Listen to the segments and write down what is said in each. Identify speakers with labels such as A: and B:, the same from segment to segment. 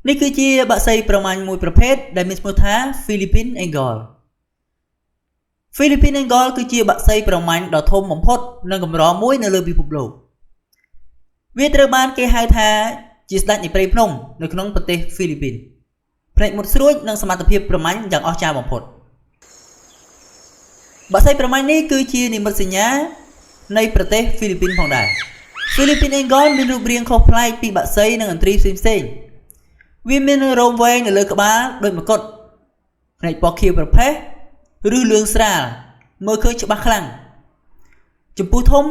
A: នេះគឺជាបក្សីប្រមាញ់មួយប្រភេទដែលមានឈ្មោះថា Philippine Eagle។ Philippine Eagle គឺជាបក្សីប្រមាញ់ដ៏ធំបំផុតនិងកម្រមួយនៅលើពិភពលោកវាត្រូវបានគេហៅថាជាស្ដេចនៃព្រៃភ្នំនៅក្នុងប្រទេសហ្វីលីពីនភ្នែកមុតស្រួចនិងសមត្ថភាពប្រមាញ់យ៉ាងអស្ចារ្យបំផុតបក្សីប្រមាញ់នេះគឺជានិមិត្តសញ្ញានៃប្រទេសហ្វីលីពីនផងដែរ Philippine Eagle មានរូបរាងខុសប្លែកពីបក្សីនិងឥន្ទ្រីផ្សេងៗវាមានរោមវែងនៅលើក្បាលដូចមកុដភ្នែកពណ៌ខៀវប្រផេះឬលឿងស្រាលមើលឃើញច្បាស់ខ្លាំងចំពុះធំ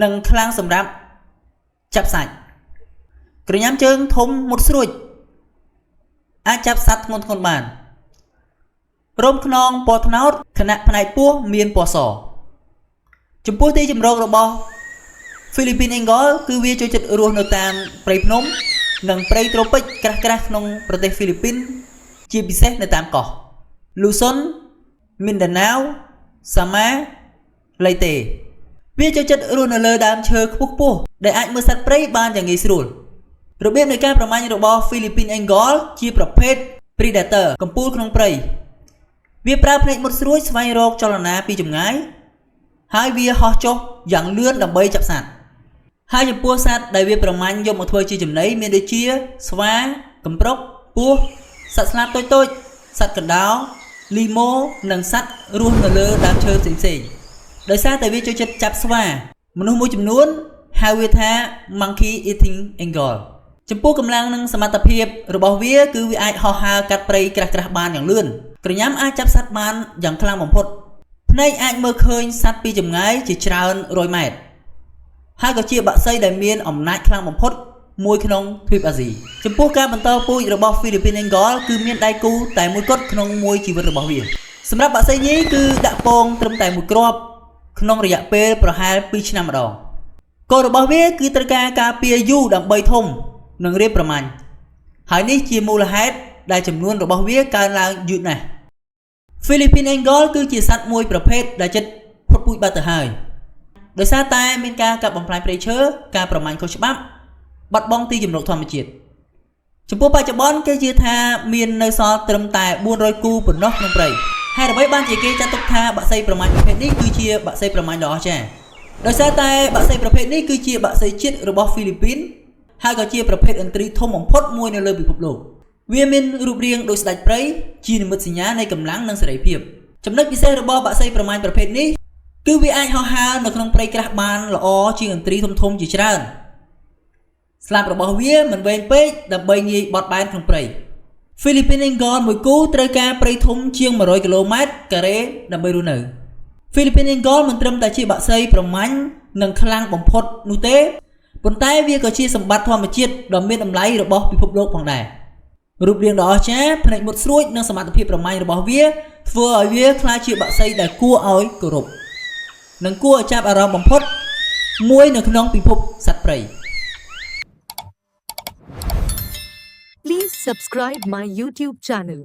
A: និងខ្លាំងសម្រាប់ចាប់សាច់ក្រញាំជើងធំមុតស្រួចអាចចាប់សត្វធ្ងន់ធ្ងរបានរោមខ្នងពណ៌ត្នោតខណៈផ្នែកពោះមានពណ៌សចំពោះទីជម្រករបស់ Philippine Eagle គឺវាចូលចិត្តរស់នៅតាមព្រៃភ្នំ និងព្រៃត្រូពិចក្រាស់ៗក្នុងប្រទេសហ្វីលីពីនជាពិសេសនៅតាមកោះលូសុនមីនដាណាវសាម៉ាឡៃតេវាចូលចិត្តរស់នៅលើដើមឈើខ្ពស់ៗដែលអាចមើលសត្វព្រៃបានយ៉ាងងាយស្រួលរបៀបនៃការប្រមាញ់របស់ Philippine Eagle ជាប្រភេទ Predator កំពូលក្នុងព្រៃវាប្រើភ្នែកមុតស្រួចស្វែងរកចលនាពីចម្ងាយហើយវាហោះចុះយ៉ាងលឿនដើម្បីចាប់សត្វហើយចំពោះសត្វដែលវាប្រមាញ់យកមកធ្វើជាចំណីមានដូចជាស្វាកំប្រុកពស់សត្វស្លាបតូចៗសត្វកណ្ដុរលីម៉ូនិងសត្វរស់នៅលើដើមឈើផ្សេងៗដោយសារតែវាចូលចិត្តចាប់ស្វាមនុស្សមួយចំនួនហៅវាថា Monkey Eating Eagle។ ចំពោះកម្លាំងនិងសមត្ថភាពរបស់វាគឺវាអាចហោះហើរកាត់ព្រៃក្រាស់ៗបានយ៉ាងលឿនក្រញាំអាចចាប់សត្វបានយ៉ាងខ្លាំងបំផុតភ្នែកអាចមើលឃើញសត្វពីចម្ងាយជាច្រើនរយម៉ែត្រហើយក៏ជាបក្សីដែលមានអំណាចខ្លាំងបំផុតមួយក្នុងទ្វីបអាស៊ីចំពោះការបន្តពូជរបស់ Philippine Eagle គឺមានដៃគូតែមួយគត់ក្នុងមួយជីវិតរបស់វាសម្រាប់បក្សីញីគឺដាក់ពងត្រឹមតែមួយគ្រាប់ក្នុងរយៈពេលប្រហែល2ឆ្នាំម្ដងកូនរបស់វាគឺត្រូវការការពារយូរដើម្បីធំនិងរៀបប្រមាញ់ហើយនេះជាមូលហេតុដែលចំនួនរបស់វាកើនឡើងយឺតណាស់ Philippine Eagle គឺជាសត្វមួយប្រភេទដែលជិតផុតពូជបាត់ទៅហើយដោយសារតែមានការកាប់បំផ្លាញព្រៃឈើការប្រមាញ់ខុសច្បាប់បាត់បង់ទីជម្រកធម្មជាតិចំពោះបច្ចុប្បន្នគេជឿថាមាននៅសល់ត្រឹមតែ400គូប៉ុណ្ណោះក្នុងព្រៃហេតុអ្វីបានជាគេចាត់ទុកថាបក្សីប្រមាញ់ប្រភេទនេះគឺជាបក្សីប្រមាញ់ដ៏អស្ចារ្យដោយសារតែបក្សីប្រភេទនេះគឺជាបក្សីជាតិរបស់ហ្វីលីពីនហើយក៏ជាប្រភេទឥន្ទ្រីធំបំផុតមួយនៅលើពិភពលោកវាមានរូបរាងដូចស្ដេចព្រៃជានិមិត្តសញ្ញានៃកម្លាំងនិងសេរីភាពចំណុចពិសេសរបស់បក្សីប្រមាញ់ប្រភេទនេះគឺវាអាចហោះហើរនៅក្នុងព្រៃក្រាស់បានល្អជាងឥន្ទ្រីធំៗជាច្រើនស្លាបរបស់វាមិនវែងពេកដើម្បីងាយបត់បែនក្នុងព្រៃ Philippine Eagle មួយគូត្រូវការព្រៃធំជាង100គីឡូម៉ែត្រការ៉េដើម្បីរស់នៅ Philippine Eagle មិនត្រឹមតែជាបក្សីប្រមាញ់និងខ្លាំងបំផុតនោះទេប៉ុន្តែវាក៏ជាសម្បត្តិធម្មជាតិដ៏មានតម្លៃរបស់ពិភពលោកផងដែររូបរាងដ៏អស្ចារ្យភ្នែកមុតស្រួចនិងសមត្ថភាពប្រមាញ់របស់វាធ្វើឲ្យវាក្លាយជាបក្សីដែលគួរឲ្យគោរពនិងគួរឲ្យចាប់អារម្មណ៍បំផុតមួយនៅក្នុងពិភពសត្វព្រៃ
B: Please subscribe my YouTube channel.